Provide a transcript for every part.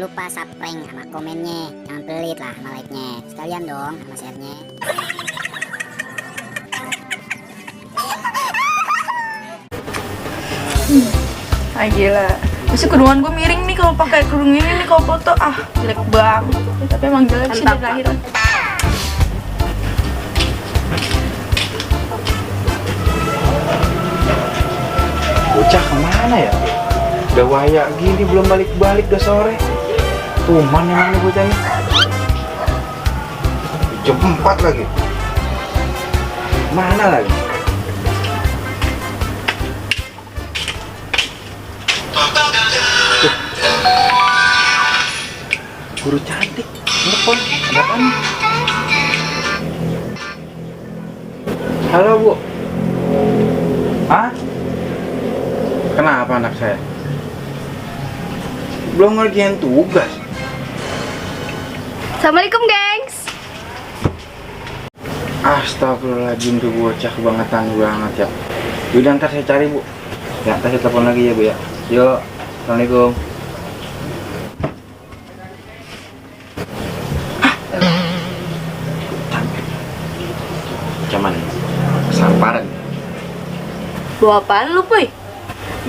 lupa subscribe sama komennya. Jangan pelit lah sama like-nya. Sekalian dong sama share-nya. Ah gila. Masih kerudungan gue miring nih kalau pakai kerudung ini nih kalau foto. Ah, jelek banget. Tapi emang jelek sih dari lahiran. Bocah kemana ya? Udah wayak gini belum balik-balik udah sore. Tuman yang mana bocah nih? Jam 4 lagi. Mana lagi? Tuh. Guru cantik, telepon, ada apaan? Halo Bu. Hah? Kenapa anak saya? Belum ngerjain tugas. Assalamualaikum, gengs. Astagfirullahaladzim, tuh bocah kebangetan banget ya. Yaudah ntar saya cari Bu. Ya ntar saya telepon lagi ya Bu ya. Yuk, Assalamualaikum. Cuman kesamparan. Bawa apaan lu, Puy?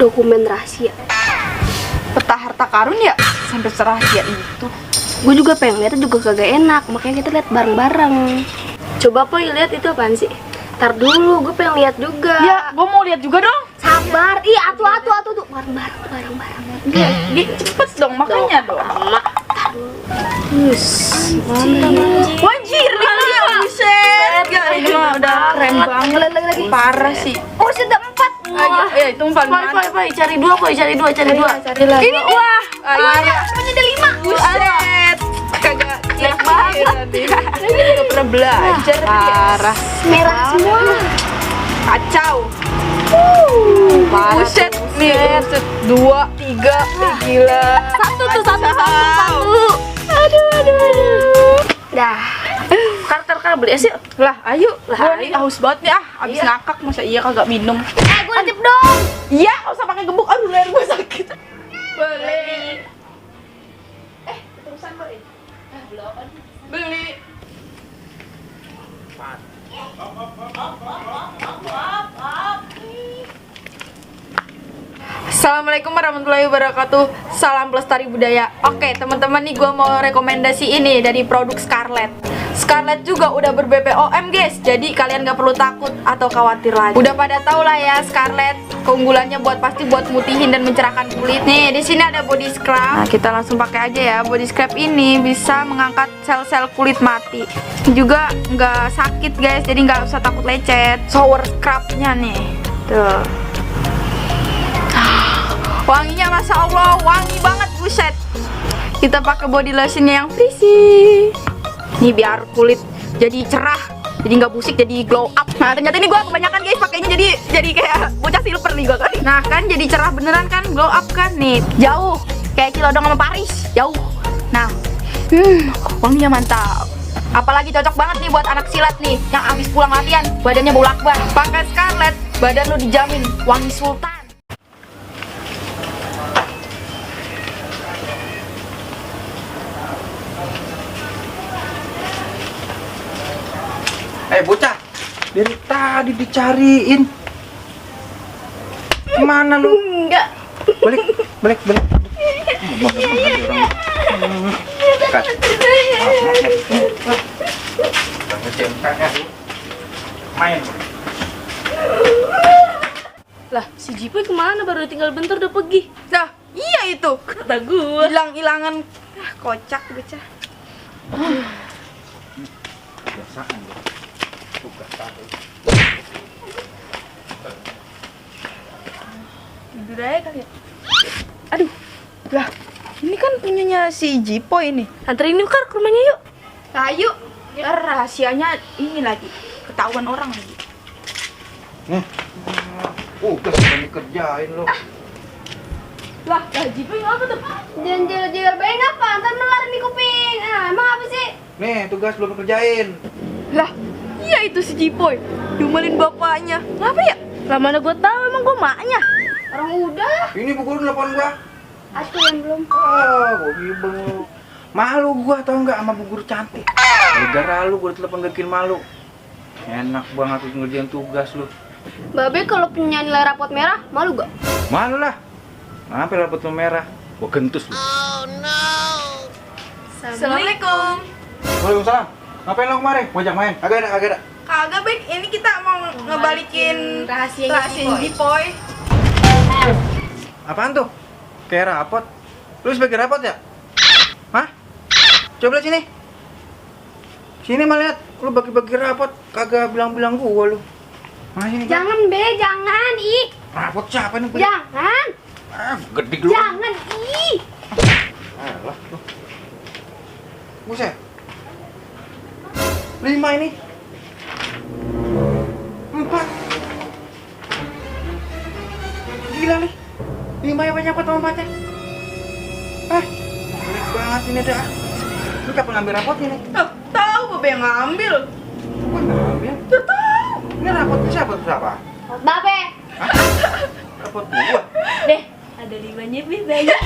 Dokumen rahasia. Peta harta karun ya? Sampai serahasia itu. Gue juga pengen lihat juga kagak enak, makanya kita lihat bareng-bareng. Coba Puy, lihat itu apaan sih? Ntar dulu, gue pengen lihat juga. Ya, gue mau lihat juga dong. Sabar, atu tuh bareng-bareng. Dia cepet dong, makanya dong. Wajir nih, buset. Ya, ini mah udah keren banget. Lagi. Parah sih. Oh, sudah 4. Ya itu empat. Cari dua. Cari lagi. Ini nih. Wah, Semuanya ada 5. buset. Kagak banget. Ini juga pernah belajar. Parah. Merah semua. Kacau. Buset nih. 2, 3. Gila. Satu. Aduh. Dah. Kar beli es yuk. Lah, ayo. Gua nih haus banget nih abis ngakak masa iya kagak minum. Gue nitip dong. Iya, nggak usah pakai gebuk. Aduh, leher gue sakit. Beli. Terusan Boy. Beli. Assalamualaikum warahmatullahi wabarakatuh. Salam pelestari budaya. Oke teman-teman, nih gue mau rekomendasi ini dari produk Scarlett. Scarlett juga udah ber-BPOM guys, jadi kalian gak perlu takut atau khawatir lagi. Udah pada tau lah ya Scarlett keunggulannya pasti buat mutihin dan mencerahkan kulit. Nih di sini ada body scrub. Nah kita langsung pakai aja ya. Body scrub ini bisa mengangkat sel-sel kulit mati. Juga nggak sakit guys, jadi nggak usah takut lecet. Shower scrubnya nih, tuh. Wanginya masya Allah, wangi banget buset. Kita pakai body lotionnya yang Frisi. Nih biar kulit jadi cerah, jadi nggak busik, jadi glow up. Nah ternyata ini gue kebanyakan guys pakainya jadi kayak bocah silver nih gue kan. Nah kan jadi cerah beneran kan, glow up kan. Nih jauh kayak Cilodong sama Paris, jauh. Nah wanginya mantap. Apalagi cocok banget nih buat anak silat nih yang habis pulang latihan badannya bau lakban. Pakai Scarlett badan lu dijamin wangi sultan. Bocah, dari tadi dicariin. Kemana lu? Enggak. Balik. Dekat. Main. Lah, si Jipoy kemana? Baru tinggal bentar udah pergi. Nah iya itu Kata gue. hilang-hilangan. Kocak bocah. Kebiasaan ya. Tugas tadi. Tidur aja kali ya. Aduh. Lah, ini kan punyanya si Jipo ini. Anterin yuk Kar ke rumahnya yuk. Ayo. Biar rahasianya ini lagi ketahuan orang lagi. Udah sudah dikerjain lo. Lah Jipo apa tuh? Jangan bayi apa? Ntar melar di kuping. Emang apa sih? Nih, tugas belum kerjain. Lah, iya itu si Jipoy. Diomelin bapaknya. Ngapa ya? Lah mana gue tahu, emang gue maknya. Orang udah. Ini bu guru nelfon gua. Aku yang belum. Gua gibeng lu. Malu gua tau nggak sama bu guru cantik. Gara-gara lu gua telepon bikin malu. Enak banget lu ngerjain tugas lu. Babe kalau punya nilai rapot merah, malu gak? Malu lah. Ngapain rapot lu merah? Gua gentus lu. Assalamualaikum. Waalaikumsalam. Ngapain lu kemarin? Ngajak main? Agak ada. Kagak baik, ini kita mau ngebalikin rahasianya Jipoy. Apaan tuh? Kayak rapot. Lu sebagai rapot ya? Hah? Coba lihat sini. Sini mah lihat, lu bagi-bagi rapot, kagak bilang-bilang gua lu. Mana sini? Jangan be, jangan ih. Rapot siapa nih? Jangan. Gede lu. Jangan ih. Alah, tuh. Buset. 5 ini. 4. Gila nih. 5 yang banyak sama 4-nya. Pelik banget ini dah. Lu kapan ngambil rapotnya nih? Tahu Babe yang ngambil. Gua ngambil. Tahu. Ini rapotnya siapa? Babe. Rapot gua. Deh, ada 5-nya be banyak.